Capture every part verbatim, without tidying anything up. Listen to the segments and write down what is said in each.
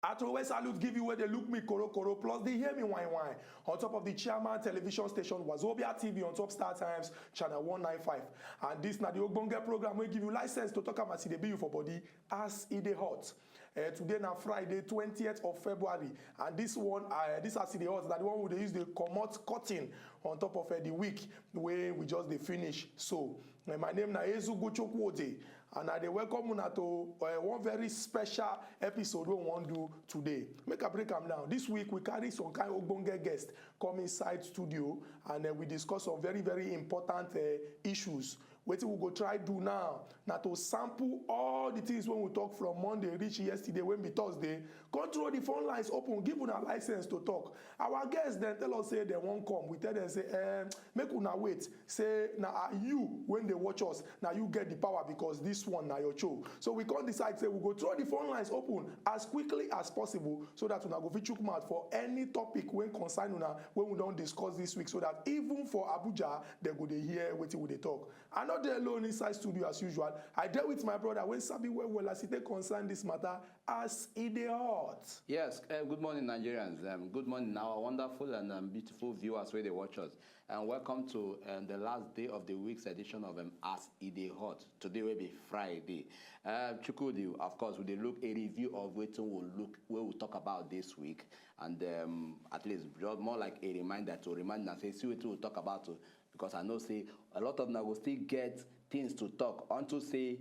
I throw away salute give you where they look me koro koro plus they hear me wine wine on top of the chairman television station Wazobia T V on top Star Times channel one nine five. And this na the ogbonge program wey give you license to talk am as e dey be you for body as e dey hot. Uh, today na Friday, twentieth of February, and this one, uh, this as e dey hot, na the one we dey use dey comot cutting on top of uh, the week wey we just dey finish. So, uh, my name na Ezugu Chukwuode, and I dey welcome una to uh, one very special episode wey we wan do today. Make I break am down. This week we carry some kind ogbonge guest come inside studio, and uh, we discuss some very very important uh, issues. Wetin we go try do now na to sample all the things wey we talk from Monday reach yesterday wey be Thursday, come throw the phone lines open, give una license to talk. Our guests dem tell us say dem wan come, we tell dem say eh, make una wait, say na ah, you wey dey watch us, na you get the power because this one na your show. So we come decide say we go throw the phone lines open as quickly as possible so that una go fit chook mouth for any topic wey concern una wey we don discuss this week, so that even for Abuja, dem go dey hear wetin we dey talk. I no dey alone inside studio as usual. I dey with my brother wey sabi well well as e take concern this matter as e dey hot. Yes, uh, good morning, Nigerians. Um, good morning, our wonderful and um, beautiful viewers where they watch us. And welcome to um, the last day of the week's edition of um, As E Dey Hot. Today will be Friday. Uh, Chukwudi, of course, we dey look a review of wetin we look, where we talk about this week, and um, at least just more like a reminder to remind and say, see wetin we talk about, to, because I know say a lot of them go still get things to talk. Unto say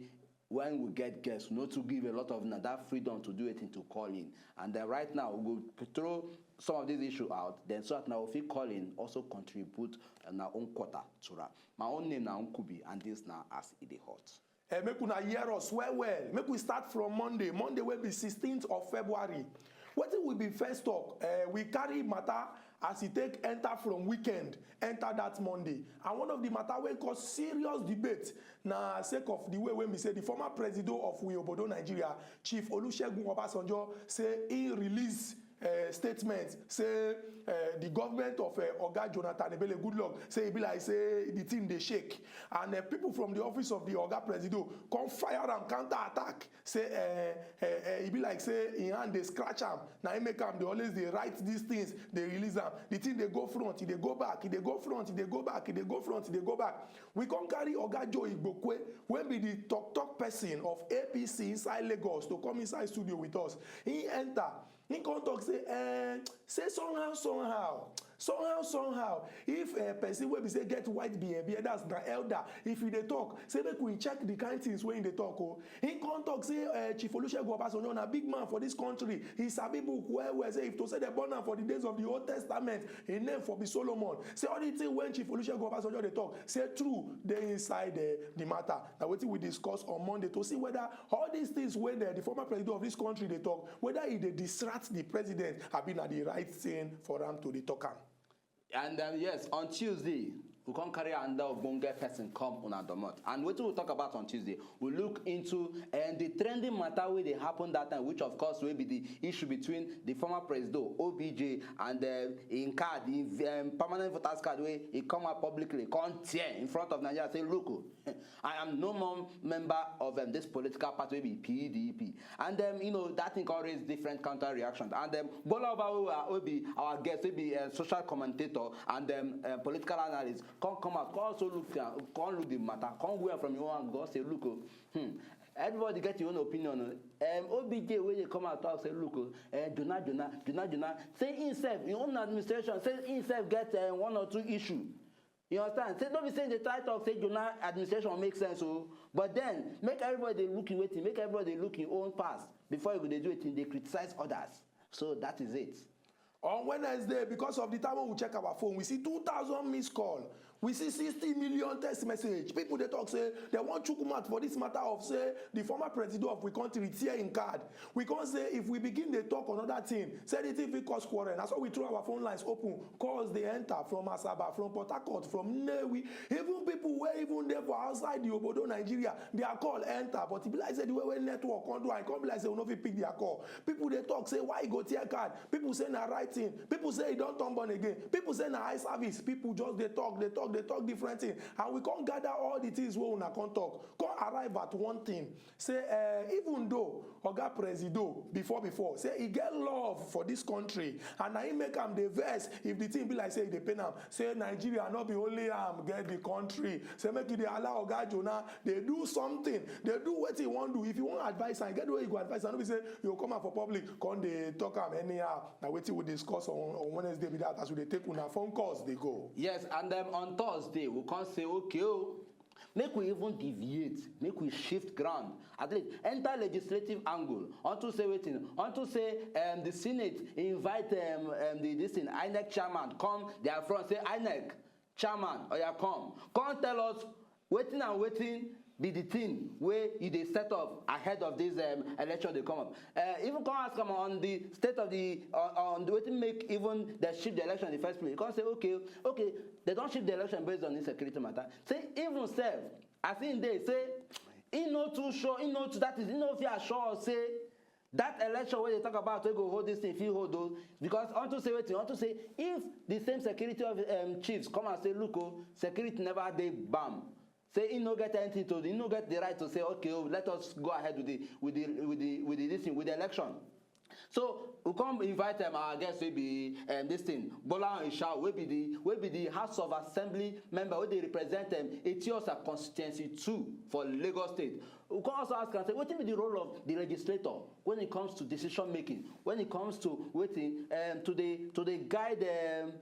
when we get guests, we no too give a lot of una that freedom to do anything to call in. And then right now, we go throw some of these issues out, then so that now we fit call in, also contribute on our own quarter to that. My own name na Nkubi, and this now as e dey hot. Uh, make una hear us well well. Make we start from Monday. Monday will be sixteenth of February. Wetin we be first talk? Uh, we carry matter as e take enter from weekend, enter that Monday. And one of the matter wey cause serious debate na sake of the way wey be say the former presido of we obodo Nigeria, Chief Olusegun Obasanjo, say he release uh, statement say uh, the government of uh, Oga Jonathan Ebele Goodluck say e be like say the thing dey shake, and uh, people from the office of the Oga Presido come fire am counter attack, say uh, uh, uh, e be like say im hand dey scratch am, na im make am dey always dey write these things, dey release am. The thing dey go front, e dey go back, e dey go front, e dey go back, e dey go front, e dey go back. We come carry Oga Joe Igbokwe, wey be the talk talk person of A P C inside Lagos, to come inside studio with us. He enter, he come talk say eh, say somehow somehow somehow somehow if uh, person wey be say get white beard beard, that's na elder, if he dey talk, say make we check the kind things wey he dey talk o. He come talk say uh, Chief Olusegun Obasanjo na big man for this country, he sabi book well well, say if to say dem born am for the days of the Old Testament, him name for be Solomon. Say all the thing wey Chief Olusegun Obasanjo dey talk, say true dey inside uh, the matter. Na wetin we discuss on Monday to see whether all these things wey the, the former president of this country dey talk, whether e dey distract the president, abi na the right thing for am to dey talk am. And um, yes, on Tuesday, we come carry another ogbonge person come una domot. And wetin we talk about on Tuesday, we look into um, the trending matter wey dey happen that time, which of course will be the issue between the former presido O B J and um, im card, im um, permanent voters card wey e come out publicly, come tear in front of Nigeria, say, look, oh, I am no more member of um, this political party wey be P D P. And um, you know, that thing come raise different counter reactions. And um, Bola Obawewa, wey be our guest, wey be a social commentator and um, a political analyst, come come out, come also look am, come look the matter, come wear from your own angle, say, look, oh, hmm, everybody get your own opinion. Oh. Um, O B J wey dey come out talk say, look, oh, uh, Jonah, Jonah, Jonah, Jonah, say himself, your own administration, say himself get uh, one or two issue. You understand? Say no be say they try talk say Jonah administration make sense, oh, but then make everybody dey look in wetin, make everybody dey look in own pass before you go dey do wetin dey criticize others. So that is it. On Wednesday, because of the time when we check our phone, we see two thousand missed call. We see sixty million text message. People dey talk say they wan chook mouth for this matter of say the former president of we country tear im card. We come say if we begin dey talk another thing, say the thing fit cause quarrel. Na so we throw our phone lines open. Calls dey enter from Asaba, from Port Harcourt, from Nnewi. Even people wey even dey for outside the obodo Nigeria, their call enter. But e be like say the way wey network come do am, e come be like say we no fit pick their call. People dey talk say why e go tear card. People say na right thing. People say e don turn born again. People say na eye service. People just dey talk, dey talk, dey talk different thing, and we come gather all the things wey una come talk, come arrive at one thing, say, eh, even though Oga Presido before before say e get love for this country, and na him make am dey vex if the thing be like say e dey pain am, say Nigeria no be only am get the country, say make e dey allow Oga Jonah dey do something, dey do wetin he wan do. If you wan advise am, e get the way you go advise am, no be say you go come out for public come dey talk am anyhow. Na wetin we discuss on, on Wednesday be that, as we dey take una phone calls dey go. Yes, and um, on Thursday, we come say, okay, oh, make we even deviate, make we shift ground, at least enter legislative angle. Unto say wetin? Unto say um, the Senate invite um, um, the this thing, INEC chairman, come their front, say, INEC chairman, oya come, come tell us wetin and wetin be the thing wey you dey set up ahead of this um, election dey come up. Uh, even come ask am on the state of the on, on the wetin make even dem shift the election in the first place. You come say, okay, okay, dem don shift the election based on insecurity matter. Say even sef, as im dey, say im no too sure, im no too, that is, im no fit assure us say that election wey dey talk about wey go hold this thing fit hold o. Because unto say wetin? Unto say if the same security of um, chiefs come and say, look o, security never dey bam, say he no get anything to do, he no get the right to say, okay, oh, let us go ahead with the with the with the with the this thing, with the election. So we come invite um, our guest wey be um, this thing, Bola Isha, wey be the wey be the House of Assembly member wey dey represent um, Etiosa constituency two for Lagos State. We come also ask am say, wetin be the role of the legislator when it comes to decision making, when it comes to wetin um, to dey to dey guide um,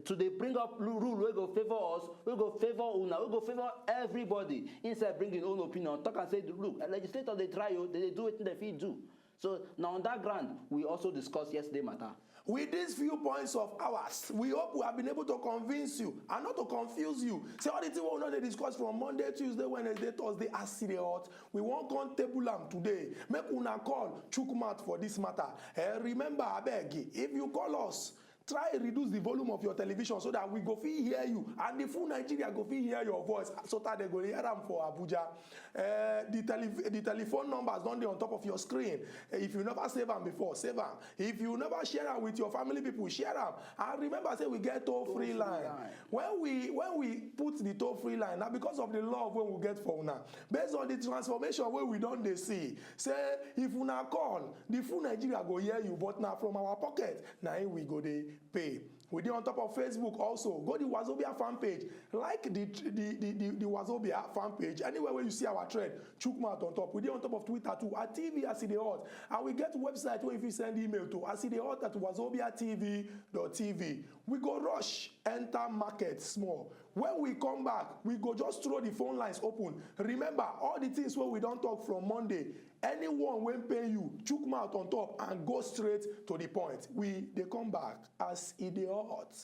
to dey bring up rule wey go favour us, wey go favour una, wey go favour everybody. Instead, bring im own opinion, talk am say, look, legislator dey try o, dem dey do wetin dem fit do. So na on that ground we also discuss yesterday matter. With these few points of ours, we hope we have been able to convince you and not to confuse you. Say all the thing wey we no dey discuss from Monday, Tuesday, Wednesday, Thursday, as e dey hot, we wan come table am today. Make una call chook mouth for this matter. Eh, remember, abeg, if you call us, try reduce the volume of your television so that we go fit hear you and the full Nigeria go fit hear your voice, so that they go hear am for Abuja. Uh, the, tele- the telephone numbers don dey on top of your screen. Eh, if you never save am before, save am. If you never share am with your family people, share am. And remember say we get toll free line. When we when we put the toll free line, na because of the love wey we get for una, based on the transformation wey we don dey see, say if una call, the full Nigeria go hear you, but na from our pocket na im we go dey pay. We dey on top of Facebook also. Go the Wazobia fan page, like the the the, the, the Wazobia fan page. Anywhere where you see our thread, chook mouth on top. We dey on top of Twitter too, at T V as e dey hot. And we get website where you fit send email to, as e dey hot at wazobia T V dot T V. We go rush enter market small. When we come back, we go just throw the phone lines open. Remember, all the things wey we don talk from Monday, anyone wey pain you, chook mouth on top and go straight to the point. We dey come back as e dey hot.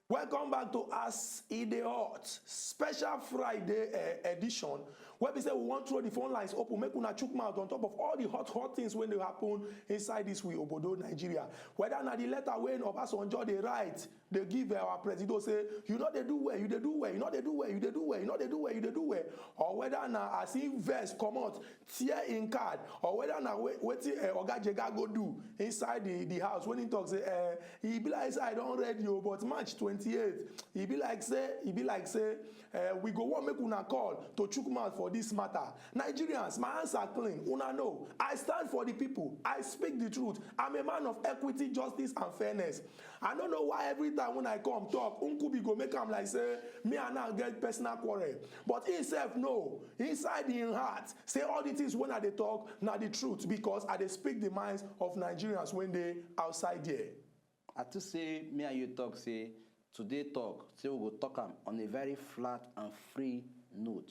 Welcome back to As E Dey Hot, special Friday uh, edition, where we say we want throw the phone lines open, make una chook mouth on top of all the hot, hot things when they happen inside this we Obodo, Nigeria. Whether na the letter when Obasanjo they write, they give our presido say, you know they do well, you they do well, you know they do well, you they do well, you know they do well, you they do well. Or whether na as he verse come out, tear in card, or whether na wetin uh, Oga Jega go do inside the, the house when he talk say, uh, he be like say I don ready o, but March twenty-eight, he be like say, he be like say, uh, we go wan make una call to chook mouth for this matter. Nigerians, my hands are clean. Una know, I stand for the people. I speak the truth. I'm a man of equity, justice, and fairness. I no know why every time when I come talk, Nkubi go make am like say me and am get personal quarrel. But he sef know, inside him heart, say all the things when I dey talk na the truth, because I dey speak the minds of Nigerians when dey outside there. I too say me and you talk say today talk, say we go talk am on a very flat and free note.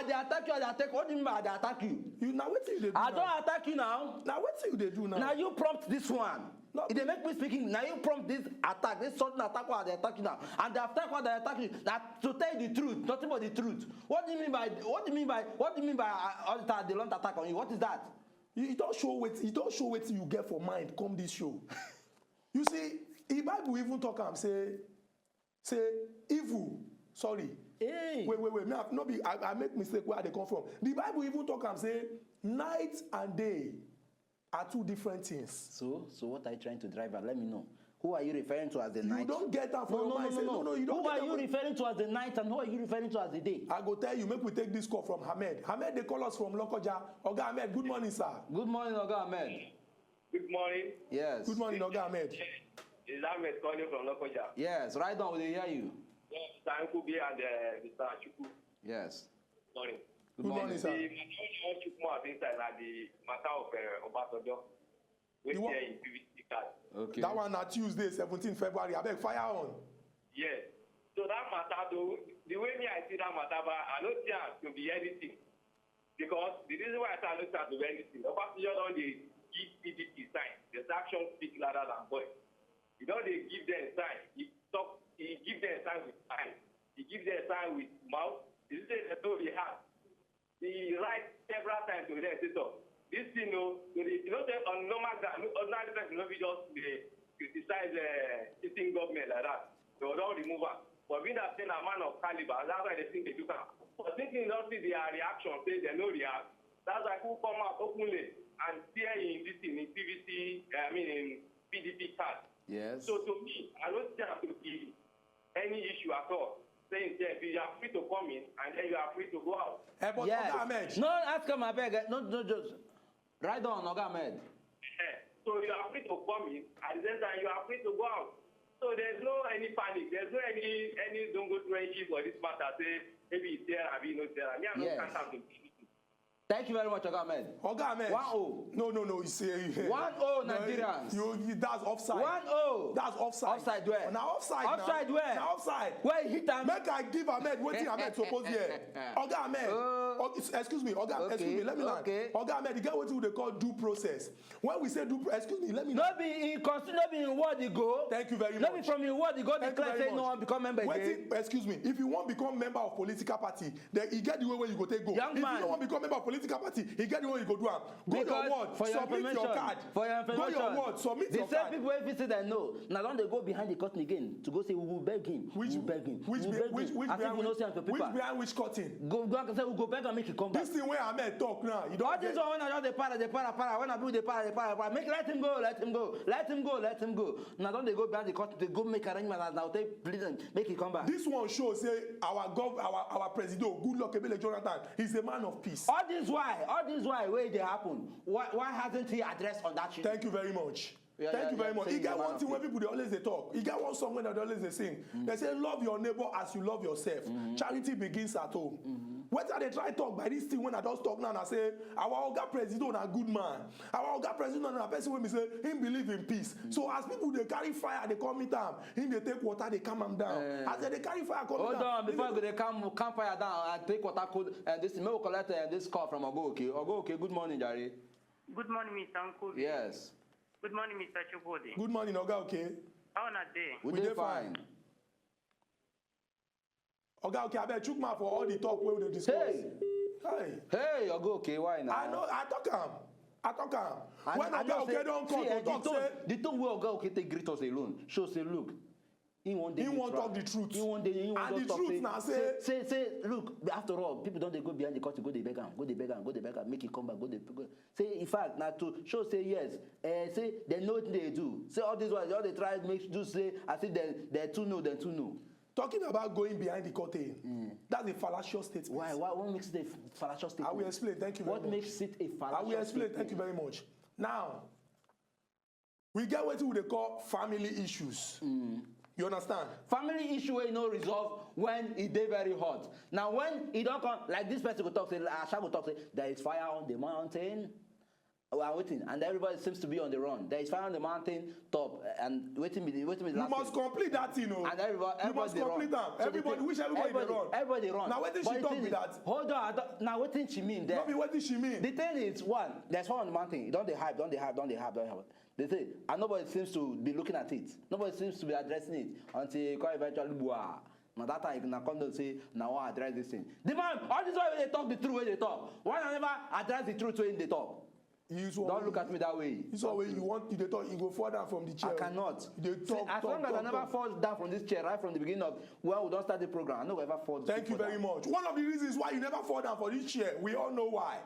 I dey attack you, I dey attack. What do you mean by I dey attack you? You, na wetin you dey do I now? Don attack you now. Na wetin you dey do now? Na you prompt this one. No. E dey make me speaking. Na you prompt this attack, this sudden attack wey I dey attack you now. And the attack wey I dey attack you, na to tell you the truth, nothing but the truth. What do you mean by, what do you mean by, what do you mean by, uh, all the time they launch attack on you? What is that? You, you don show wetin, you don show wetin you get for mind come this show. You see, the Bible even talk am say, say evil. Sorry. Hey. Wait, wait, wait. Me, I, no be, I, I make mistake where I dey come from. The Bible even talk am say night and day are two different things. So, so what are you trying to drive at? Let me know. Who are you referring to as the You night? Don't get am for No, your no, mind. no, Say, no, no, no. no, you don't Who get are am you for referring to as the night and who are you referring to as the day? I go tell you, make we take this call from Ahmed. Ahmed, they call us from Lokoja. Oga Ahmed, good morning, sir. Good morning, Oga Ahmed. Good morning. Yes. Good morning, Oga Ahmed. Is Ahmed calling from Lokoja? Yes, right on, we dey hear you. Yes, Mister Nkubi and, uh, Mister Chukwu. Yes. Morning. Good Good morning, morning. sir. The matter wey I want to come out inside na the matter of, uh, Obasanjo. Wey The what? There in P V C card. Okay. That one na Tuesday, seventeen February. Abeg, fire on. Yes. So that matter, though, the way me I see that matter, but I no see am to be anything. Because the reason why I say I no see am to be anything, Obasanjo don dey give P D P sign. The action speak louder than voice. He don dey give them sign. He talk, he give them sign with eye. He give them sign with mouth. He say they no react. He write several times to them, say, "So, this thing, no, you dey, you know, say on normal ground, ordinary person no fit just dey criticize, uh, sitting government like that. They don remove am." But being that say na man of caliber, that's why the thing dey do am. But since he don see their reaction, say they no react, that's why people come out openly and tear in this thing in P V C, I mean, in P D P card. Yes. So to me, I don't see am to be any issue at all. Saying that you are free to come in and then you are free to go out. Eh, but Yes. Oga Ahmed. No, ask am, abeg. Eh, no, no, just right on, Oga Ahmed. Eh, so you are free to come in and then you are free to go out. So there's no any panic. There's no any, any don't go twenty for this matter. Say maybe it's there, abi no there. Me, I no Yes. count am to be anything. Thank you very much, Oga Ahmed. Oga Ahmed. One oh. No, no, no. You say One oh, no, Nigerians. You, you, that's offside. One oh. That's offside. Offside where? Na offside now. Offside where? Na offside. Where he hit am? Make I give Ahmed wetin Ahmed suppose hear. Oga Ahmed. Oh. Oh, ex-, excuse me, Oga, Okay, excuse me, let me land. okay. Oga Ahmed, you get wetin we dey call due process. When we say due pro-, excuse me, let me No land. be in consti-, no be in word e go. Thank you very No be much. from in word e go Thank you declare very say no much. wan become member again. Wetin, excuse me, if you wan become member of political party, then e get the way wey you go take go. Young If man. you no wan become member of political party, e get the way you go do am. Go Because your ward, for your submit your information, card. for your Go your information, ward, submit the your same card. people wey fit say dem no, na don dey go behind the curtain again to go say, "We will beg him, Which, we will beg him, which we will be-, beg which, him." which As if behind we no which, see am for which paper. behind which curtain? Go, go and say, "We go beg am make he come back." This thing wey Ahmed talk now, you don All this get one when I just dey para, dey para, para, when I people dey para, dey para, para, make, let him go, let him go, let him go, let him go. Una don dey go behind the curtain, dey go make arrangement as na take plead am, make he come back. This one show say our gov-, our, our president, Goodluck Ebele Jonathan, is a man of peace. All this why, all this why wey dey happen, why, why hasn't he addressed on that shit? Thank you very much. Yeah, Thank yeah, you very yeah, much. Say E he's a get man one of thing wey peace. people dey always dey talk. E get one song wey dem dey always dey sing. Dem say, "Love your neighbor as you love yourself. Charity begins at home." Wetin I dey try talk by this thing wey I just talk now, na say our oga president na good man. Our oga president na person wey be say him believe in peace. So as people dey carry fire, dey come meet am, him dey take water, dey calm am down. Eh. As dem dey carry fire come Hold meet am, on, him before dey I go dey calm, calm fire down, I take water cold, and this, make we collect, uh, this call from Ogo Oke. Ogo Oke, good morning, jare. Good morning, Mister Nkubi. Yes. Good morning, Mister Chukwudi. Good morning, Oga Oke. How una dey? We We dey dey fine. fine. Oga Oke, abeg, chook mouth for all the talk wey we dey discuss. Hey. Hey. Hey, Oga Oke, why now? I know, I talk am. I talk am. And When I Oga know Oke say, don see, come eh, to the talk tone, say the tone wey Oga Oke take greet us alone show say, look, he wan dey He wan neutral. talk the truth. He wan dey, he wan And just the talk truth say, na say say, say, say, look, after all, people don dey go behind the curtain, go dey beg am, go dey beg am, go dey beg am, make he come back, go dey go. Say, in fact, na to show say yes, eh, say dem know wetin dem dey do. Say all this while, dem just dey try make do say as if dem, dem too know, dem too know. Talking about going behind the curtain, that's a fallacious statement. Why? Why? What makes it a fallacious statement? I will explain. Thank you very What much. Makes it a fallacious I will explain. Statement? Thank you very much. Now, we get wetin we dey call family issues. You understand? Family issue wey no resolve when e dey very hot. Now when e don come, like this person go talk say, Asha go talk say, there is fire on the mountain. Oh, I'm waiting, and everybody seems to be on the run. There is fire on the mountain top, and waiting be the waiting be the You last must thing. Complete that thing o. And everybody, You everybody must dey run. Complete am. So the Everybody, thing- which everybody dey everybody, run. Everybody dey run. Na wetin she But the talk thing be is, that. Hold on, I don't- now wetin she mean there? No be wetin she mean. The thing is, one, there's fire on the mountain. Don dey hype, don dey hype, don dey hype, don dey hype. The thing, and nobody seems to be looking at it. Nobody seems to be addressing it until e come eventually bua. Na that time na come know say na wan address this thing. The man, all this one wey dey talk, the truth wey dey talk. Why I never address the truth wey dey talk? You use one Don't way- look at me that way. This one wey you want, you dey talk, you go fall down from the chair. I cannot. You dey See, talk, as talk, long as talk, I never talk. Fall down from this chair right from the beginning of when we don start the program, I no go ever fall. Thank you fall very down. Much. One of the reasons why you never fall down for this chair, we all know why.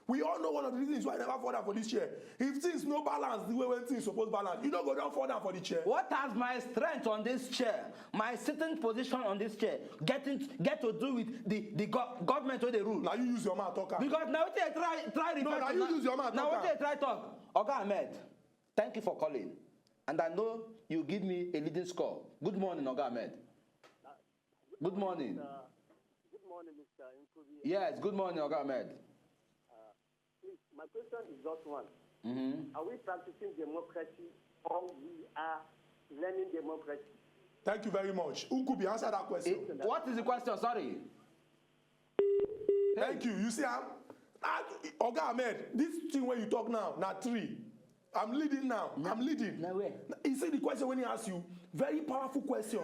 We all know one of the reasons why you never fall down for this chair. If things no balance the way when things suppose balance, you no go don fall down for the chair. What has my strength on this chair, my sitting position on this chair, getting get to do with the the go government wey dey rule? Na you use your mouth talk am. Because na wetin I try try refer No, to na you use your mouth na talk wetin I am. Try talk. Oga Ahmed, thank you for calling, and I know you give me a leading score. Good morning, Oga Ahmed. Good morning. Uh, good morning, Mister Nkubi. Yes, good morning, Oga Ahmed. Please, my question is just one. Mm-hmm. Are we practicing democracy or we are learning democracy? Thank you very much. Nkubi, answer that question. What is the question? Sorry. Thank you. You see, I'm, I, Oga Ahmed, this thing when you talk now, na three. I'm leading now. I'm leading. Na where? You see the question when he asks you, very powerful question.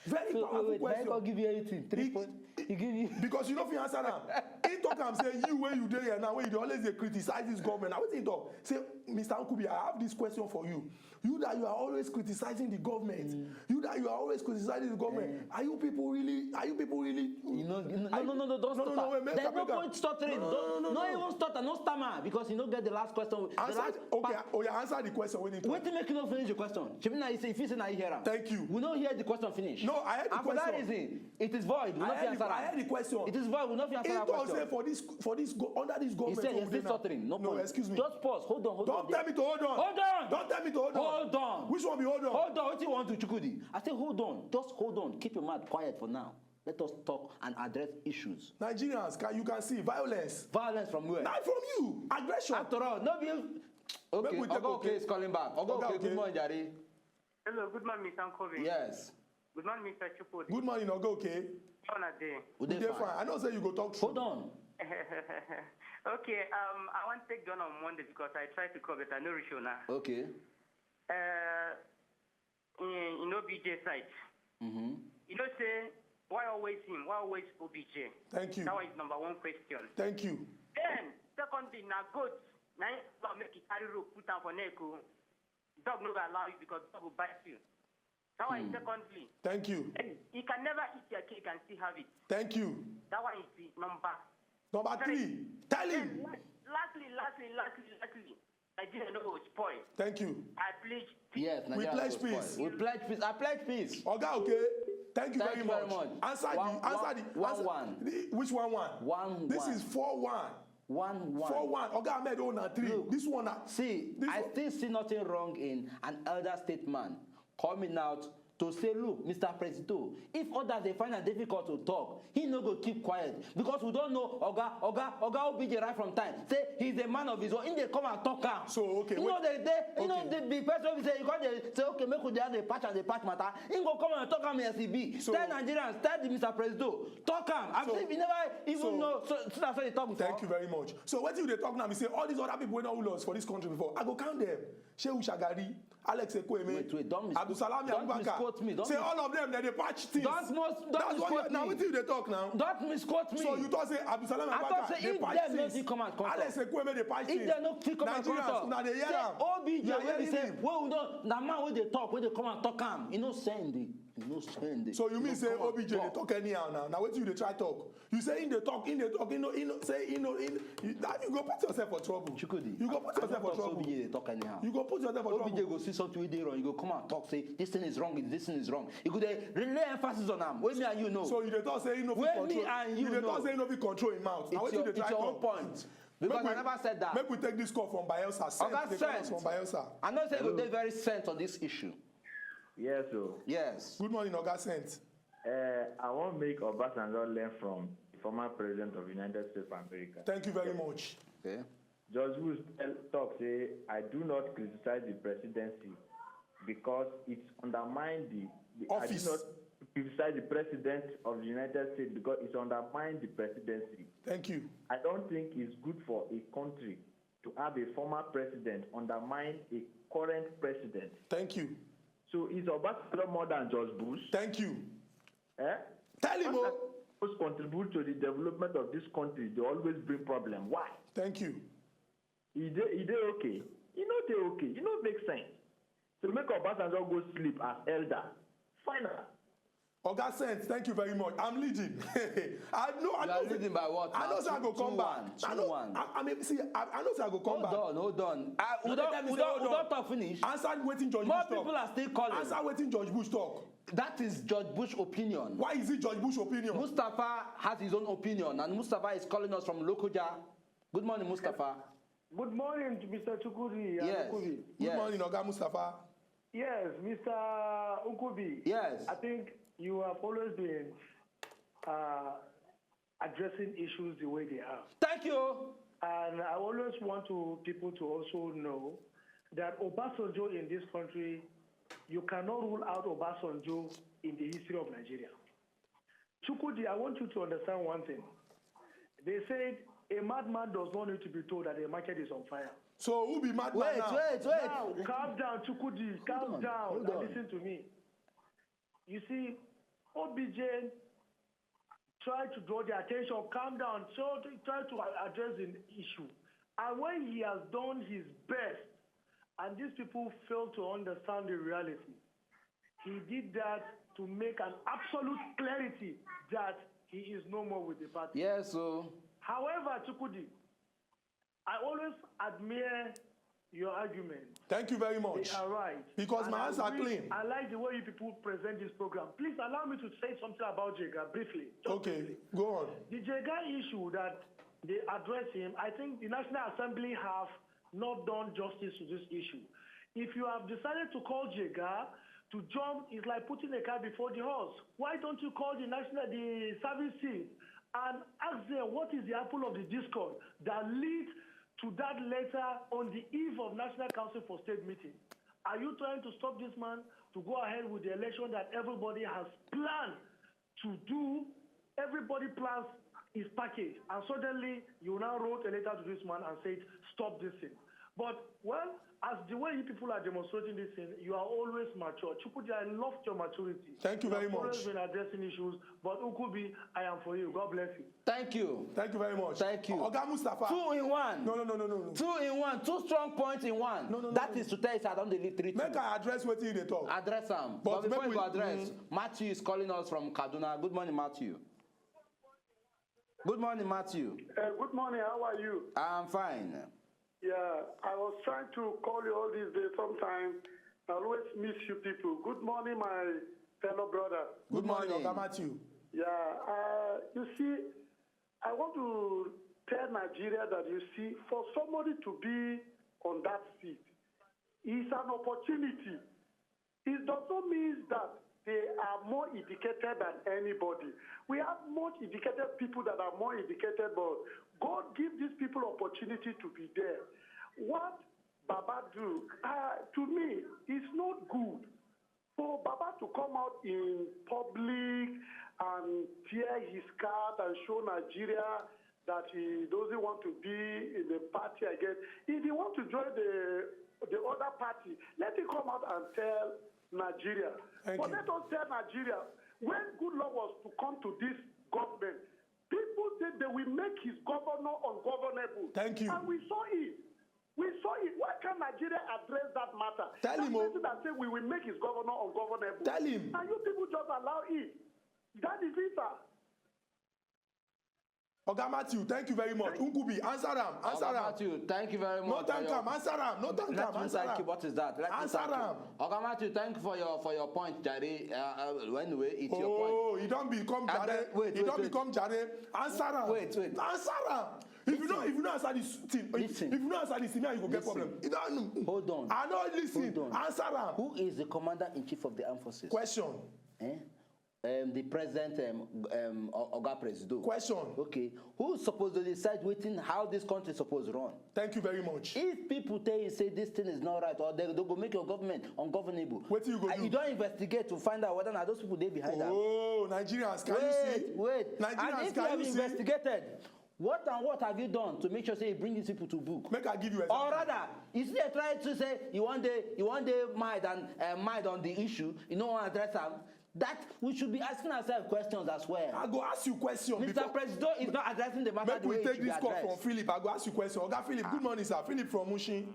Very So, powerful wait, wait, question. Michael give you eighteen. Three He- points. He give you. Because you know if you answer now, he talk am say you when you dey here now when you dey always dey criticize this government. Now wetin he talk? Say, Mister Nkubi, I have this question for you. You that you are always criticizing the government. You that you are always criticizing the government. Are you people really? Are you people really? You know, no, are no, no, no, no, don't no, no, stutter. No, wait, make There's I no break am. Point stuttering. No, no, no, Don't, no, no, no. Even stutter, no stammer, because you no get the last question. The Answer. Last Okay, part- oh yeah, answer the question when he talk. Wetin make you no finish the question? Shebi na you say if you say na you hear am. Thank you. We no hear the question finish. No, I heard the And for that question. Reason, it is void. We I no fit heard answer the, I am. Heard the question. It is void. We no fit answer He that talk question. Say for this for this go under this He government. said Wey he's we dey still now. Stuttering. No, No, point. Excuse me. Just pause. Hold on. Hold Don't on. Tell me to hold on. Hold on. Don't tell me to hold on. Hold on. Which one be hold on? Hold on. What you want to Chukwudi? I say hold on. Just hold on. Keep your mouth quiet for now. Let us talk and address issues. Nigerians, can you can see violence. Violence from where? Not from you. Aggression. After all, no be. Okay, Make we take Oga Oke okay. Is calling back. Oga Oga Oke, Oke. Good morning, Jare. Hello, good morning, Mister Nkobi. Yes. Good morning, Mister Chukwudi. Good morning, Oga Oke. How are you? We We dey dey fine. fine. I know say you go talk true. Hold on. Okay, um, I want to take down on Monday because I tried to call, but I no reach you now. Okay. Uh, in, in O B J side, Mm-hmm. you know, say, why always him? Why always O B J? Thank you. That one is number one question. Thank you. Then, secondly, na goat. Na him go make it carry rope, put am for neck. Oh. Dog no go allow you because dog will bite you. That one is secondly. Thank you. Then he can never eat your cake and still have it. Thank you. That one is the number. Number three. Tell Then him. last- lastly, lastly, lastly, lastly, Nigeria no go spoil. Thank you. I plead. Yes. We Nigeria pledge go spoil. peace. We pledge peace. I pledge peace. Oga Oke, thank you Thank very you very much. Much. Answer One- the answer one- the one- answer, one. The, which one one? One- This one. Is four one. One one. Four one. Oga Ahmed own na three. Look, This one na See, this I one- Still see nothing wrong in an elder statesman coming out to say, look, Mister President, if others dey find am difficult to talk, he no go keep quiet because we don't know Oga Oga Oga O B J right from time. Say he's a man of his own. He dey come and talk am. So, okay, you wait. Know the the you know Okay. the the person wey be say you come dey say okay make we dey dey patch and dey patch matter. He go come and talk am as he be. So- Tell Nigerians, tell the Mister President, talk am. I So- Say if you never even so- know so so that's why you talk before. Thank you very much. So what you dey talk now? We say all these other people wey don rule us for this country before. I go count them. Shehu Shagari, Alex Ekwueme, Wait, wait, don't mis- Abdulsalami don't Abubakar. misquote me, don't Say mis- all of them, they dey patch things. Don't most- don't That's what misquote you, now me. Wetin you dey talk now? Don't misquote me. So you talk say Abdulsalami I talk Abubakar say dey if patch dem no things. fit come out come Alex talk. Ekwueme dey patch If things. Dem no fit come out come Nigerians, talk. Una dey hear Say am. O B J You are wey be hearing him. say wey we don na man wey dey talk wey dey come and talk am. E no send. No spend. So you mean No say come and O B J dey talk anyhow now? Now wetin you dey try talk? You say him dey talk, him dey talk, him no, him no say him no, him no. You, that, you go put yourself for trouble. Chukudi, You go put I yourself don't for talk say trouble. O B J dey talk anyhow. You go put yourself for O B J trouble. Go see something wey dey wrong. You go come and talk say this thing is wrong. This thing is wrong. You go dey relay emphasis on am. Wey me and you know. So you dey talk say he no fit Wey control. me and you dey know. Talk say he no fit control him mouth. Now It's wetin you your, dey it's try your own talk? Point. Because we, I never said that. Make we take this call from Bielsa. Sent, Oga dey call us Sent. From Bielsa. I know say you go dey very sent on this issue. Yes, so Yes. Good morning, Oga Sent. uh, I wan make Obasanjo learn from the former president of United States of America. Thank you very much. Okay. George Bush tell, talk say, "I do not criticize the presidency because it's undermine the, the I do Office. Not criticize the president of the United States because it's undermine the presidency. Thank you. I don't think it's good for a country to have a former president undermine a current president." Thank you. So is Obasanjo more than George Bush? Thank you. Eh? Tell him, oh. Most contribute to the development of this country. They always bring problem. Why? Thank you. He dey, he dey okay. He no dey okay. He no make sense. To make Obasanjo go sleep as elder. Final. Oga Sent, thank you very much. I'm leading. I know. I You know are say- Leading by what? I know Now? say I go Two- come two back. one. I Two know. one. I, I mean, see, I, I know say I go come Hold back. On, hold on. I, we No, don't, let me we say, don't, we hold don't on. Talk finish. Answer wetin George Bush More talk. People are still calling. Answer wetin George Bush talk. That is George Bush opinion. Why is it George Bush opinion? Mustafa has his own opinion, and Mustafa is calling us from Lokoja. Good morning, Mustafa. Good morning, Mister Chukudi and Yes. Ukubi. Good Yes. Morning, Oga Mustafa. Yes, Mister Ukubi. Yes. I think you have always been uh, addressing issues the way they are. Thank you. And I always want to people to also know that Obasanjo in this country, you cannot rule out Obasanjo in the history of Nigeria. Chukudi, I want you to understand one thing. They said a madman does not need to be told that the market is on fire. So who be madman Wait, now? wait, wait. Now, calm down, Chukudi, calm on, down, hold and on. Listen to me. You see, O B J tried to draw the attention, calm down, so to try to a- address the issue. And when he has done his best, and these people fail to understand the reality, he did that to make an absolute clarity that he is no more with the party. Yes, so However, Chukudi, I always admire your argument. Thank you very much. They are right. Because And my I hands are wish- clean. I like the way you people present this program. Please allow me to say something about Jega briefly. Just Okay, briefly. Go on. The Jega issue that they address him, I think the National Assembly have not done justice to this issue. If you have decided to call Jega to jump, it's like putting a car before the horse. Why don't you call the national, the service chief, and ask them what is the apple of the discord that lead to that letter on the eve of National Council for State meeting? Are you trying to stop this man to go ahead with the election that everybody has planned to do? Everybody plans his package, and suddenly you now wrote a letter to this man and said, "Stop this thing." But, well, as the way you people are demonstrating this thing, you are always mature. Chukudi, I loved your maturity. Thank you You very have always much. Been addressing issues, but Ukubi, I am for you. God bless you. Thank you. Thank you very much. Thank you. Oga Mustafa. Two in one. No, no, no, no, no, no. Two in one. Two strong points in one. No, no, no, That no, is to tell you, I don't delete three. Make I address wetin you dey talk. Address am. But But, before make you go we- address, Matthew is calling us from Kaduna. Good morning, Matthew. Good morning, Matthew. Uh, good morning. How are you? I'm fine. Yeah, I was trying to call you all these days. Sometimes I always miss you people. Good morning, my fellow brother. Good morning. Oga Matthew. Yeah, uh, you see, I want to tell Nigeria that, you see, for somebody to be on that seat is an opportunity. It does not mean that they are more educated than anybody. We have much educated people that are more educated, but God give these people opportunity to be there. What Baba do, uh, to me, is not good. For Baba to come out in public and tear his card and show Nigeria that he doesn't want to be in the party again. If he want to join the the other party, let him come out and tell Nigeria. Thank But you. Let us tell Nigeria, when Goodluck was to come to this government, people said they will make his governor ungovernable. Thank you. And we saw it. We saw it. Why can't Nigeria address that matter? Tell That him, oh. Person that said we will make his governor ungovernable. Tell him. And you people Just allow it. That is it, sir. Oga Matthew, thank you very much. Nkubi, answer am, answer Oga am. Matthew, thank you very No much. thank for am, your- answer am, no thank Let am, me answer thank you. am. What is that? Let me Answer thank you. am. Oga Matthew, thank you for your for your point, Jare. Uh, uh, anyway, it's your point. Oh, e don become Ah, jare. wait, E wait, don wait. become jare. Answer am. Wait, wait. Answer am. If you no, if you no answer this thing, if, Listen. if you no answer this thing, now you go get Listen. problem. You don Hold on. I no listen. Hold on. Answer am. Who is the commander in chief of the armed forces? Question. Eh? Um, the president, um, um, O- Oga Presido. Question. Okay. Who suppose to decide wetin how this country suppose run? Thank you very much. If people tell you say this thing is not right, or they, they go make your government ungovernable, Wetin you go uh, do? You don investigate to find out whether na those people dey behind am. Oh, Nigerians, can Wait, you see? wait. Nigerians, And if you can have you see? Investigated, what and what have you done to make sure say you bring these people to book? Make I give you Or example. Rather, you see, they try to say you wan dey you wan dey mild and uh, mild on the issue, you no wan address am. That we should be asking ourselves questions as well. I go ask you question Mister before. Presido is not addressing the matter Make the we way it take should be this call from addressed. Philip. I go ask you question. Oga Philip, good morning, sir. Philip from Mushin.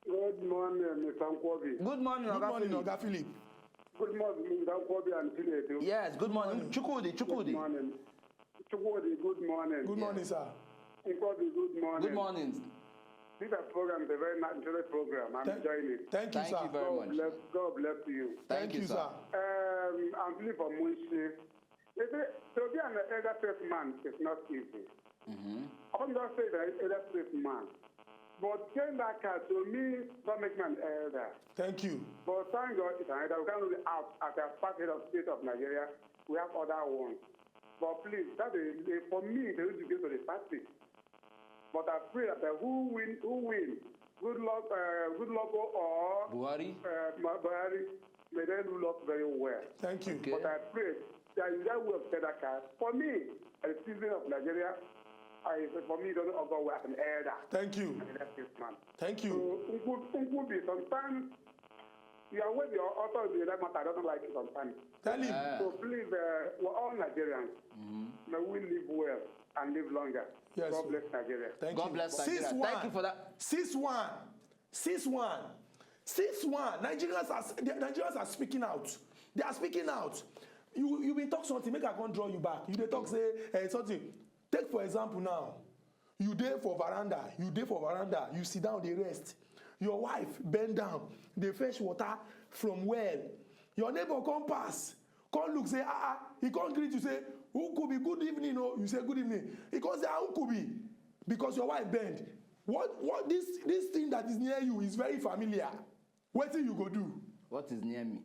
Good morning, Mister Nkwobi. Good morning, Good Oga morning, Philip. Oga Philip. Good morning, Mister Nkwobi and Chinedu. Yes, good morning. Chukwudi, Good Chukwudi. Morning. Chukwudi, good morning. Good morning, sir. Nkwobi, good morning. Good morning. This is a program, it's a very nice, interesting program. I'm Thank, enjoying it. thank you, Thank sir. you very God much. Bless, God bless you. Thank you, sir. Um, I'm Philip from Munshi. You see, to be an elder statesman is not easy. Mhm. I'm not saying that elder statesman. But getting that card to me, that makes me an elder. Thank you. But thank God it's an elder. We can't rule it out as a party head of state of Nigeria. We have other ones. But please, that is, for me, they need to give to the party. But I pray that uh, who win, who win, good luck, uh, good luck or Buhari. uh, Ma- Buhari, may they rule us very well. Thank you. Okay. But I pray that in that way of said that card, for me, as a citizen of Nigeria, I, for me, it doesn't go well as an elder. Thank you. An elder statesman. Thank So, you. Uncle, Uncle B, sometimes you are with your authority in that matter. I don't like it sometimes. Tell him. Uh, So please, uh, we're all Nigerians. mhm. May we live well and live longer. Yes, God sir. Bless Nigeria. Thank God you. Bless Six Nigeria. one. Thank you for that. Six one. Six one. Six one. Nigerians are the Nigerians are speaking out. They are speaking out. You you been talk something. Make I come draw you back. You dey talk say eh, something. Take for example now. You dey for veranda. You dey for veranda. You sit down dey rest. Your wife bend down dey fetch water from well. Your neighbor come pass. Come look say ah ah. He come greet you say Unkubi good evening o. You say good evening. He come say ah Unkubi because your wife bend. What what this this thing that is near you is very familiar. Wetin you go do? What is near me?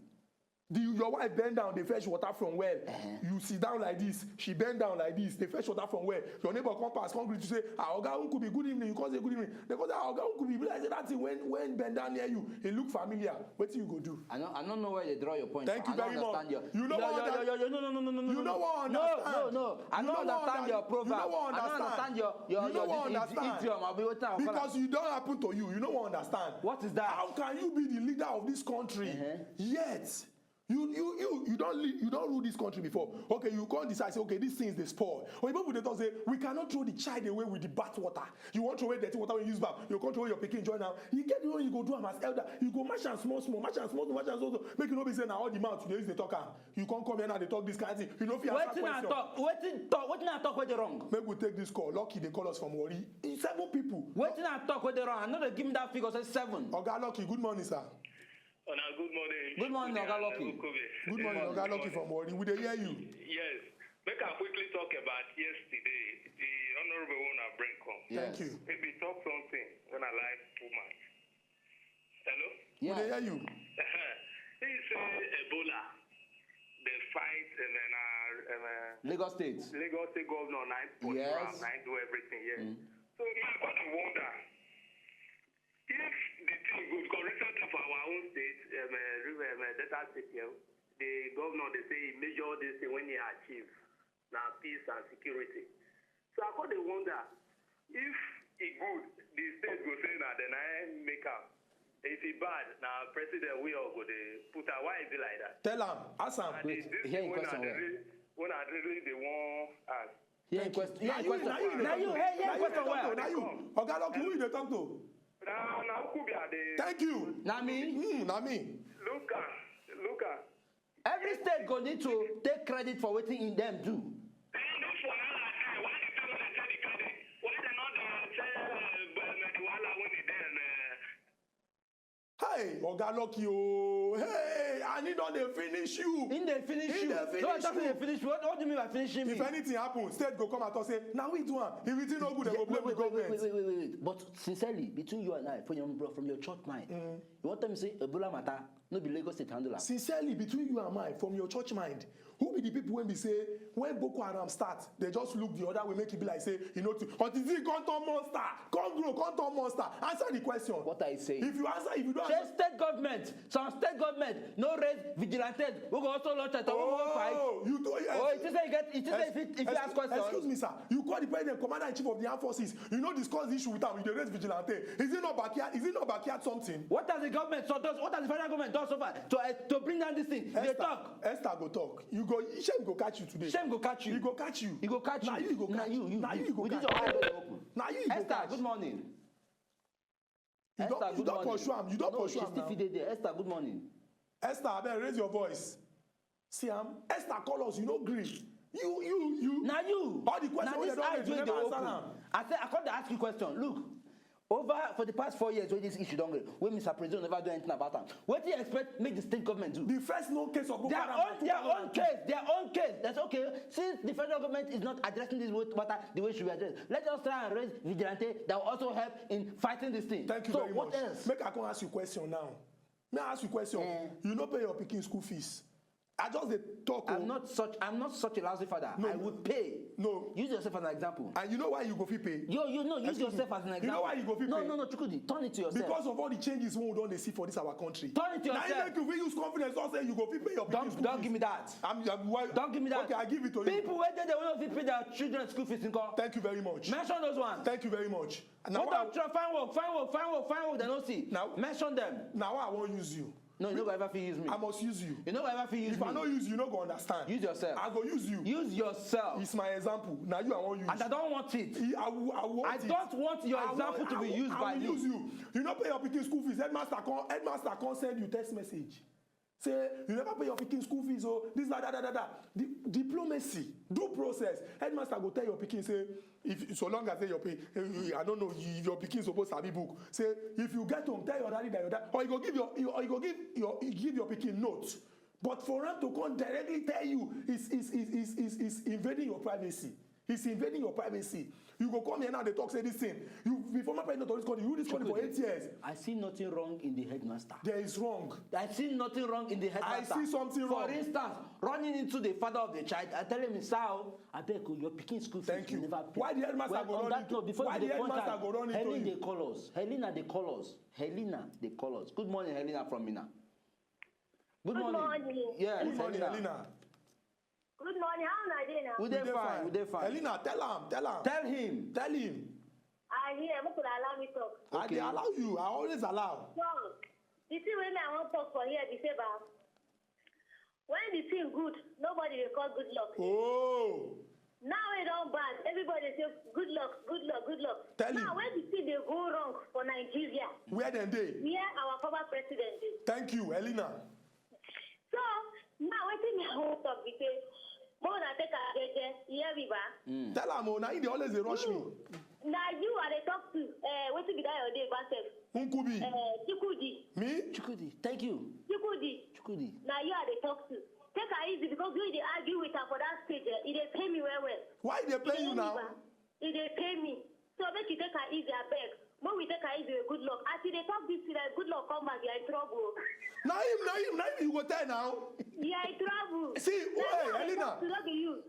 The, your wife bend down dey fetch water from well. You sit down like this, she bend down like this, dey fetch water from well. Your neighbor come pass come greet you say ah oga Unkubi good evening, you come say good evening. Dem come say ah oga Unkubi be like say that thing when when bend down near you e look familiar. Wetin you go do? I no I no know where you draw your point. Thank you I no very much. Understand your, You no your, wan your, under- your, your, no no no no no. You no wan No understand. No no. I You no no wan Understand under- your proverb. You no wan I no understand. Understand your your You no your wan this understand. Idiom abi wetin I call am. Because you don happen to you, you no wan understand. What is that? How can you be the leader of this country Uh-huh. yet you you you you don lead you don rule this country before? Okay, you come decide say okay this thing dey spoil. Oyibo people dey talk say we cannot throw the child away with the bath water. You wan throw away dirty water wey you use bath, you come throw away your pikin join am. You get the way you go do am as elder, you go match am small small, match am small small, match am small small. Make you no be say na all the mouth you dey use dey talk am. You come come here now dey talk this kind thing. You no fit answer Wetin I question. Talk? Wetin talk? Wetin I talk wey dey wrong? Make we take this call. Lucky dey call us from Warri. E seven people. Wetin I talk wey dey wrong? I no dey give me that figure say seven. Oga Lucky, good morning, sir. Una good morning. Good morning, Oga Lucky. Nkubi. Good morning, Oga Lucky from Warri. We dey hear you. Yes. Make I quickly talk about yesterday. The honorable one I bring come. Thank Yes. You. He be talk something when I like too much. Hello? We dey Yeah. Hear you. He say Ebola. They fight and then uh, um, uh, Lagos State. Lagos State governor nine point Yes. Brown nine do everything. Yes. Mm. So me I got to wonder if the thing good because recently for our own state, um, uh, River- um, uh, Delta State, yeah, the governor they say he measure this thing when he achieve now peace and security. So I got to wonder if he good, the state go say that then I make up. If he bad, now president we all go they put out. Why is it like that? Tell am, ask am. And Wait, this hear thing him when question I well. Really, when I really they want ask. Hear him question. Hear Na him you, question. na you, Na you. Hear hear na him you question dey talk to, well. na you. Oga Lucky, who you dey talk to? Now, now who could be at the Thank you. Na me. Hmm, na me. Look at, look at. Every state go need to take credit for wetin im dem do. Hey, Oga Lucky, oh, hey, and he don dey finish you. He dey finish He you. Dey finish No, I talk you. Dey finish you. What, what do you mean by finishing me? If anything happen, state go come and talk say, "Na we do am." If it no good, they go blame the government. Wait, wait, wait, wait, wait. But sincerely, between you and I, from your from your church mind, mm. You want tell me say Ebola matter, no be Lagos State handle am? Sincerely, between you and I, from your church mind, who be the people when be say when Boko Haram start, they just look the other way, make it be like say you know to until it come turn monster, come grow, come turn monster. Answer the question. What are you saying? If you answer, if you don't Say answer, state government, some state government no raise vigilantes. We go also launch it. We go fight. Oh, you do. Oh, it is say you get. It is say if you, if you ask question. Excuse me, sir. You call the president, commander in chief of the armed forces. You no discuss the issue with am. You dey raise vigilante. Is it not backyard? Is it not backyard something? What has the government so does? What has the federal government done so far to uh, to bring down this thing? They Esther, talk. Esther go talk. You go. Shame go catch you today. Shame go catch you. He go catch you. He go catch you. Na you he go catch. Na you. You. Na you he go catch. With this your eye open. Na you he go catch. Esther, good morning. You don pursue am. You don pursue am now. No, she still fit dey there. Esther, good morning. Esther, abeg raise your voice. See am, Esther call us, you no gree. You, you, you. Na you. All the questions wey dem don raise, you never answer am. I say, I come dey ask you question. Look, over for the past four years wey this issue don go, wey Mister President never do anything about am. Wetin you expect make the state government do? The first known case of Boko Haram. Their own, their own case, their own case. That's okay. Since the federal government is not addressing this matter the way it should be addressed, let us try and raise vigilante that will also help in fighting this thing. Thank you very much. So what else? Make I come ask you question now. May I ask you question? Eh. You no pay your pikin school fees. I just dey talk. I'm not such. I'm not such a lousy father. No. I would pay. No. Use yourself as an example. And you know why you go fit pay? Yo, you know, use yourself as an example. You know why you go fit pay? No, no, no, Chukwudi, turn it to yourself. Because of all the changes we don dey see for this our country. Turn it to yourself. Na im make you fit use confidence talk say you go fit pay your pikin school fees. Don't, don't give me that. I'm, I'm, why? Don't give me that. Okay, I give it to you. People wey dey there wey no fit pay their children school fees nko? Thank you very much. Mention those ones. Thank you very much. Go talk to them, find work, find work, find work, find work, they no see. Now, mention them. Now I wan use you. No, you no go ever fit use me. I must use you. You no go ever fit use me. If I no use you, you no go understand. Use yourself. I go use you. Use yourself. It's my example. Now you, I wan use. And I don't want it. I, I, I want it. I don't want your example to be used by me. I will use you. You no pay your pikin school fees. Headmaster come, headmaster come send you text message. Say you never pay your pikin school fees, oh, this, that, that, that, that. Di-, diplomacy, due process. Headmaster go tell your pikin say, if so long as say your pikin, eh, eh, I don't know, if your pikin suppose sabi book. Say if you get home, tell your daddy that your dad, or you go give your, you, or you go give your, you give your pikin note. But for am to come directly tell you is is is is is is invading your privacy. He's invading your privacy. You go come here now, they talk say this thing. You be former president of this country. You this country for eight years. I see nothing wrong in the headmaster. There is wrong. I see nothing wrong in the headmaster. I see something wrong. For instance, running into the father of the child, I tell him, "Sir, I beg you, your pikin school fees you never pay." Thank you. Why the headmaster go run into? Well, on that note, before you dey punch am, Helena dey call us. Helena dey call us. Helena dey call us. Good morning, Helena from Minna. Good morning. Good morning. Yes, Helena. Good morning, Helena. Good morning. How una dey now? We dey fine. We dey fine. Helena, tell am, tell am. Tell him. Tell him. I hear, make una allow me talk. I dey allow you. I always allow. So, the thing wey me I wan talk for here be say, ba, when the thing good, nobody dey call good luck. Oh. Now e don bad, everybody dey say, "Good luck, good luck, good luck." Tell him. Now when the thing dey go wrong for Nigeria, where dem dey? Where our former president dey? Thank you, Helena. So, now wetin me I wan talk be say, make una take am jeje, you hear me, ba? Tell am o, na him dey always dey rush me. Na you I dey talk to. Eh, wetin be that your name, ba sef? Nkubi. Eh, Chukwudi. Me? Chukwudi, thank you. Chukwudi. Chukwudi. Na you I dey talk to. Take am easy because when you dey argue with am for that stage, eh, e dey pain me well well. Why e dey pain you now? E dey pain me. So make you take am easy, abeg. Make we take am easy with good luck. As you dey talk this thing, like, good luck come back, you are in trouble. Na him, na him, na him you go tell now. You are in trouble. See, hey, Helena. No be you.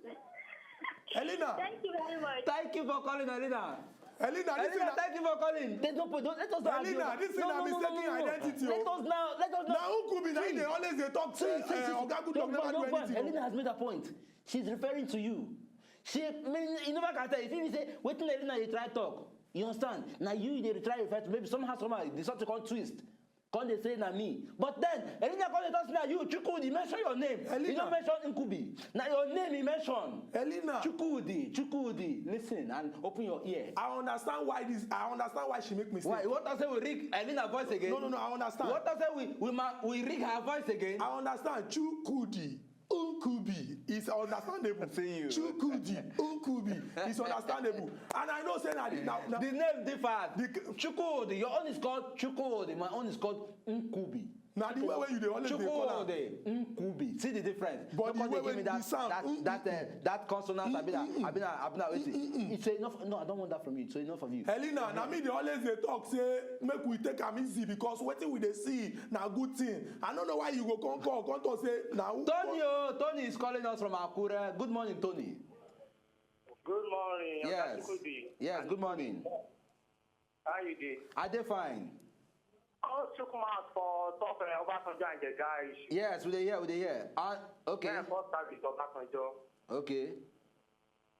Helena. Thank you very much. Thank you for calling, Helena. Helena, this Helena, thank you for calling. There's no point. Don't, let us not argue. Helena, this thing na mistaken identity o. Let us now, let us now. Na Nkubi na him dey always dey talk say, eh, Oga Good Luck never do anything o. Helena has made a point. She's referring to you. She, I mean, you never can tell. If you say, "Wetin Helena dey try talk?" You understand? Na you dey try refer to. Maybe somehow, somehow, the subject come twist. Come dey say na me. But then, Elina come dey talk say na you, Chukwudi, mention your name. He Elina. No mention Nkubi. Na your name he mention. Elina. Chukwudi, Chukwudi, listen and open your ear. I understand why this. I understand why she make mistake. Why? You want to say we rig Elina voice again? No, no, no. I understand. You want to say we we ma we rig her voice again? I understand. Chukwudi. Nkubi is understandable. See you. Chukwudi, Nkubi is understandable. And I know say na the na, na The name differs. The Chukwudi, your own is called Chukwudi, my own is called Nkubi. Na the way wey you dey always dey call am. Chukwudi, Nkubi. See the difference. But the way wey the sound, that mm, that, mm, uh, that consonant, mm, abi na, mm, mm, abi na, abi na wetin? Mm, mm, mm. It's enough. No, I don't want that from you. It's enough of you. Helena, na me dey always dey talk say make we take am easy because wetin we dey see na good thing. I no know why you go come call, come talk say na who Tony, oh, Tony is calling us from Akure. Good morning, Tony. Good morning, Oga Yes. Chukwudi. Yes, good morning. How you dey? I dey fine. Come chook mouth for top, eh, Obasanjo and Jega issue. Yes, we dey hear, we dey hear. Ah, okay. Yeah, first service Obasanjo. Okay.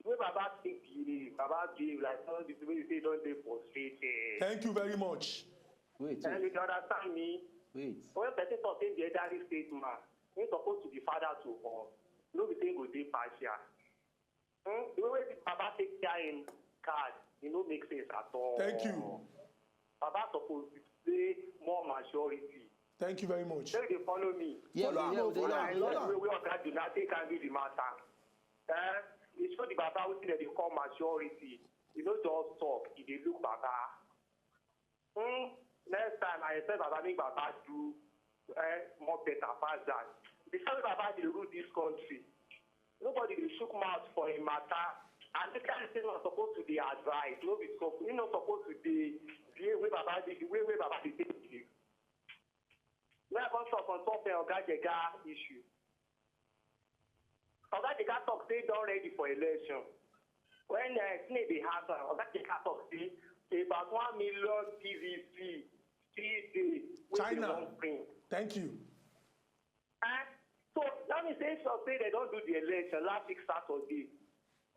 The way Baba take behave, Baba behave like somebody wey you say don dey frustrated. Thank you very much. Wait, And wait, you dey understand me? Wait. When person talk say the elderly statesman, he suppose to be father to us. No be say he go dey partial. Hmm? The way wey Baba take carry him card, e no make sense at all. Thank you. Baba suppose display more maturity. Thank you very much. Shey you dey follow me? Yeah, Follow we am, dey, oh, we dey, follow we am, dey. Follow am. Wey wey Oga Jona take handle the matter. Eh? E show the Baba wetin dem dey call maturity. E no just talk, e dey look Baba. Hmm? Next time, I expect Baba make Baba do, eh, more better pass that. The same way Baba dey rule this country, nobody dey chook mouth for him matter. And this kind of thing no suppose to dey advise, no be suppose, he no suppose to dey behave wey Baba dey, the way wey Baba dey take behave. Make I come talk on top, eh, Oga Jega issue. Oga Jega talk say he don ready for election. When, eh, Senate dey ask am, Oga Jega talk say about one million P V C still dey wey dem China. Wan print. Thank you. Eh? So that means say, so say dem don do the election last week Saturday.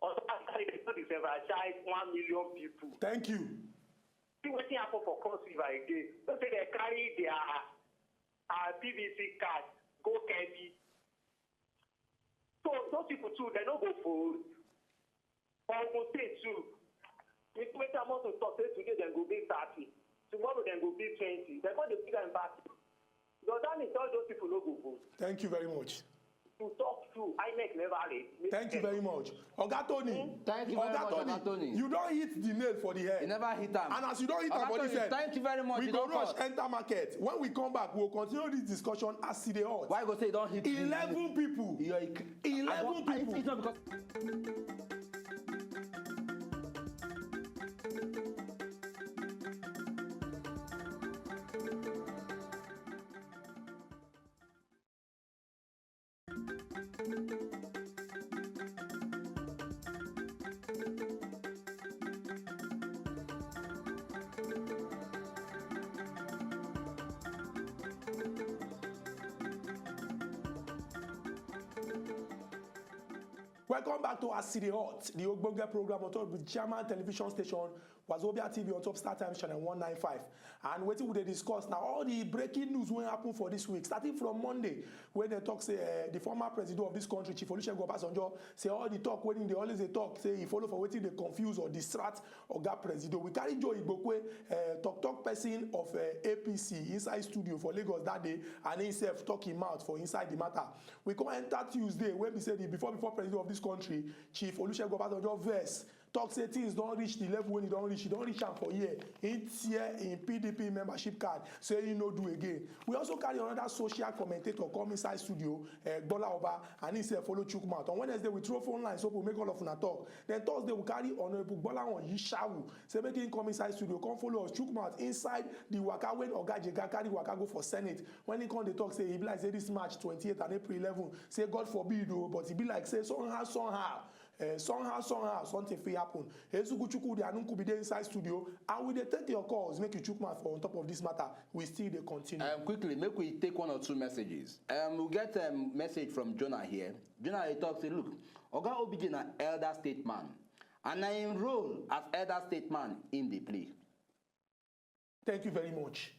Automatically, dem don disenfranchise one million people. Thank you. See wetin happen for Cross River again. So say dem carry their, uh, P V C card go Kebbi. So those people too, dem no go vote. For Ogun State too, Mister Amosun talk say today dem go be thirty, tomorrow dem go be twenty. Dem come dey bring am back. Does that mean say all those people no go vote? Thank you very much. To talk true, INEC never read. Thank you very much. Oga Tony. Thank you very Oga much, Tony, Oga Tony. You don hit the nail for the head. You never hit am. And as you don hit am Oga for this Tony, head, thank you very much. We You go don rush cut. Enter market. When we come back, we will continue this discussion as e dey hot. Why you go say you don hit the nail? Eleven people. You're a c- Eleven I wa- I- people. It's not because Welcome back to As E Dey Hot, the ogbonge program on top of the German television station, Wazobia T V on top Star Times channel one nine five. And wetin we dey discuss na all the breaking news wey happen for this week, starting from Monday, wey dem talk say, eh, the former president of this country, Chief Olusegun Obasanjo, say all the talk wey him dey always dey talk, say e follow for wetin dey confuse or distract Oga Presido. We carry Joe Igbokwe, eh, talk talk person of, eh, A P C inside studio for Lagos that day, and himself talk him mouth for inside the matter. We come enter Tuesday, wey be say the before before president of this country, Chief Olusegun Obasanjo, vex, talk say things don reach the level wey e don reach, e don reach am for here. He tear him P D P membership card, say he no do again. We also carry another social commentator come inside studio, eh, Gbola Oba, and he sef follow chook mouth. On Wednesday, we throw phone lines open, make all of una talk. Then Thursday, we carry Honourable Gbolahan Yishawu, say make him come inside studio, come follow us chook mouth inside the waka wey Oga Jega carry waka go for Senate. When he come dey talk say e be like say this March twenty-eight and April eleven, say God forbid o, but e be like say somehow, somehow, eh, somehow, somehow, something fit happen. Ezugu Chukwudi Anunkubide inside studio, and we dey take your calls, make you chook mouth for on top of this matter. We still dey continue. Um, quickly, make we take one or two messages. Um, we get, um, message from Jonah here. Jonah, he talk say, look, Oga O B J na elder statesman, and na him role as elder statesman him dey play. Thank you very much.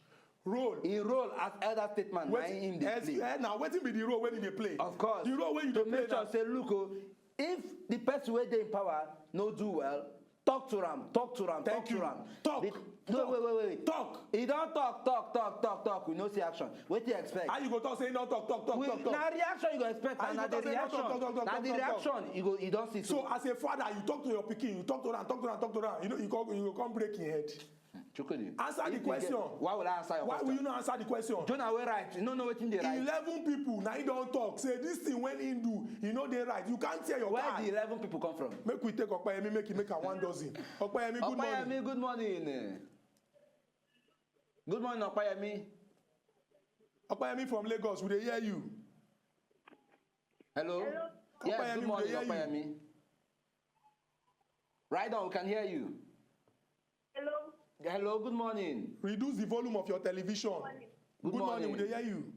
Role. Im role as elder statesman na Wetin- im dey as- play. eh, na wetin be the role wey you dey play? Of course. The role wey you To dey play make sure na. Say, look o, if the person wey dey in power no do well, talk to am, talk to am, talk Thank you. To am. Talk. The- no, Talk. Wait, wait, wait, wait. Talk. E don talk, talk, talk, talk, talk. We no see action. Wetin you expect? How you go talk say you don talk talk talk We- talk talk? Na reaction you go expect. How And you na go the talk say you don talk reaction. talk talk Na talk the talk talk? Reaction you go you don see. So as a father, you talk to your pikin, you talk to am, talk to am, talk to am. You know, you come you go come break im head. Chukwudi, Answer if the you get- question. Why would I answer your Why question? Will you not answer the question? Jonah, wey right? You no know wetin dey right. Eleven people na he don talk say this thing wey he do, e no dey right. You can't tear your Where card. The eleven people come from? Make we take Okpeyemi, make e make am one dozen. Okpeyemi, good morning. Okpeyemi, good morning. Good morning, Okpeyemi. Okpeyemi from Lagos, we dey hear you. Hello. Hello. Yes, Okpeyemi, good we morning, dey hear you. Okpeyemi. Right on, we can hear you. Hello. Hello, good morning. Reduce the volume of your television. Good Good morning, we morning. Dey hear you.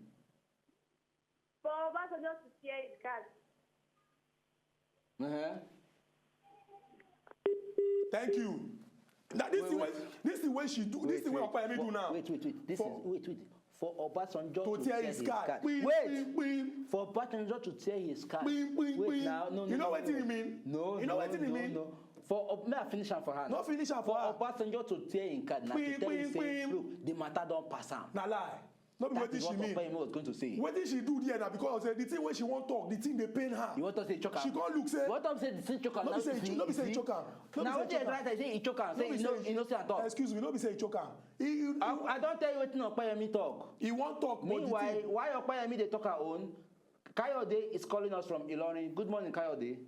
For Obasanjo to tear his card. Uh-huh. Thank you. Now this Wait, thing wey wait. This thing wey she do. This thing wey Okpeyemi do now. Wait, wait, wait. This For- is wait, wait. For Obasanjo To to tear tear his his card. card. Pim, Wait. Pim, pim. For Obasanjo to tear his card. Pim, pim, Wait pim. now, no, no, You know no, wetin no. e mean? No, You know no, wetin e no, mean? No. For Ob- may I finish am for her? No finish am for her. Obasanjo to tear him card now to Pim, tell him pim, say, pim. Look, the matter don pass am. Na lie. No be That wetin is she what mean. Okpeyemi was going to say. Wetin she do there na because say the thing wey she wan talk, the thing dey pain her. You want to say choke am? She come look say. What I'm saying, the thing choke am. No be Now say you cho- see, no be you say see? Choke am. No Now be what say you Choke try am. to say, he choke am. No Say be he no, say- he no say at all. Excuse me, no be say Choke am. He- he- I, I don tell you wetin Okpeyemi talk. He wan talk, but the Meanwhile, thing. Why Okpeyemi dey talk her own? Kayode is calling us from Ilorin. Good morning, Kayode.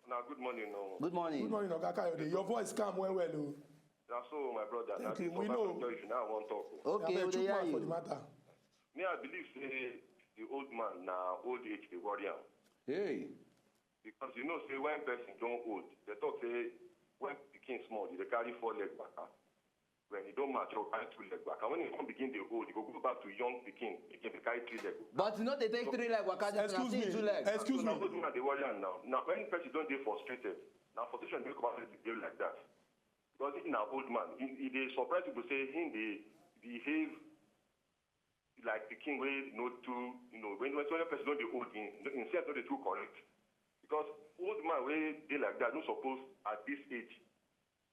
Now, good morning. No. Good morning. Good morning, Oga Kayode. Your voice calm well well o. Now, so my brother, now Thank you. this We Obasanjo know. Issue now I want talk. Okay, Abeg, we dey chook hear mouth for you. The matter. Me, I believe say the old man now old age dey worry am. Hey. Because you know say when person don old, they talk say when pikin small, you dey carry four leg waka. When you don mature, carry two leg waka. When you come begin dey old, you go go back to young pikin, pikin dey carry three leg. But you know they take three leg waka. This Excuse thing me. Too leg. Excuse So me. Now old man dey worry am now. Now when person don dey frustrated, now frustration dey come out dey behave like that. Because if na old man, he, he dey surprise people say he dey behave like pikin wey no too, you know, when when when person don dey old, him himself no dey too correct. Because old man wey dey like that no suppose at this age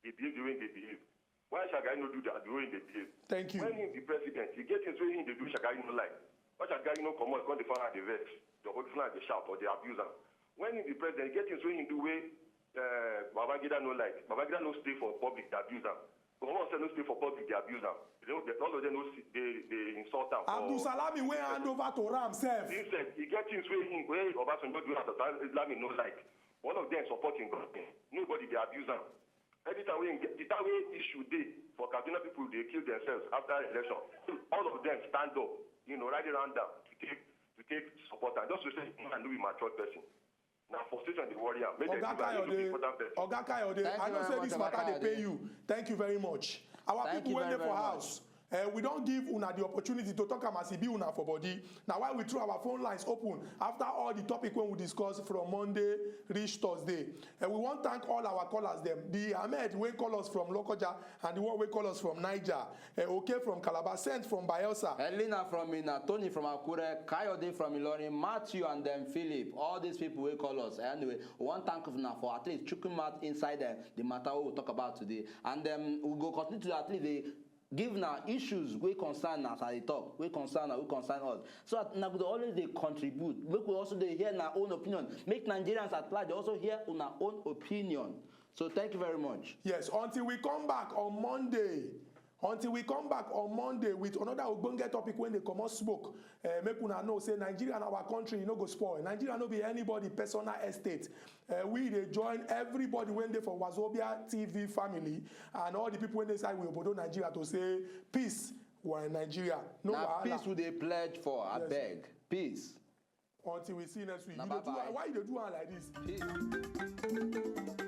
dey behave the way he dey behave. Why Shagari no do that the way he dey behave? Thank you. When he be president, he get things wey he dey do Shagari no like. Why Shagari no comot come dey find her dey vex? The whole thing dey shout or dey abuse am. When he be president, he get things wey he do wey uh, Babangida no like. Babangida no stay for public dey abuse am. Gowon sef no stay for public dey abuse am. They no- they- All of them no see- dey dey insult am. for- Abdulsalami wey hand over to Ram sef. Him sef, he get things wey him wey Obasanjo do and Abdulsalami no like. All of them support him government. Nobody dey abuse am. Anytime wey him get the time wey issue dey for Kaduna, people dey kill themselves after election. All of them stand up, you know, rally round am to take to take support am. Just to say man no be mature person. Na frustration dey worry am. Make dem Oga give am, he no be Kayode, important person. Oga Kayode, Thank I you know very say much, this Oga matter dey Kayode. Pay you. Thank you very much. Our Thank people you wey very, dey for very house, uh, we don give una the opportunity to talk am as e be una for body. Na why we throw our phone lines open after all the topic wey we discuss from Monday reach Thursday. And we wan thank all our callers dem. The Ahmed wey call us from Lokoja and the one wey call us from Niger. Uh, Oke from Calabar, Saint from Bayelsa. Helena from Minna, Tony from Akure, Kayode from Ilorin, Matthew and then Philip. All these people wey call us. Anyway, we wan thank una for at least chook mouth inside the, the matter we will talk about today. And um, we go continue to at least dey give na issues wey concern na as I dey talk, wey concern na, wey concern us. So that na go dey always dey contribute. Make we also dey hear na own opinion. Make Nigerians at large also hear una own opinion. So thank you very much. Yes, until we come back on Monday. Until we come back on Monday with another ogbonge topic wey dey comot smoke, uh, make una know say Nigeria na our country, e no go spoil. Nigeria no be anybody personal estate. Uh, we dey join everybody wey dey for Wazobia T V family and all the people wey dey inside we obodo Nigeria to say peace, we are in Nigeria. No Na wahala. Peace we dey pledge for, Yes. Abeg. Peace. Until we see next week. Na You dey do bye-bye. am- Why you dey do am like this? Peace.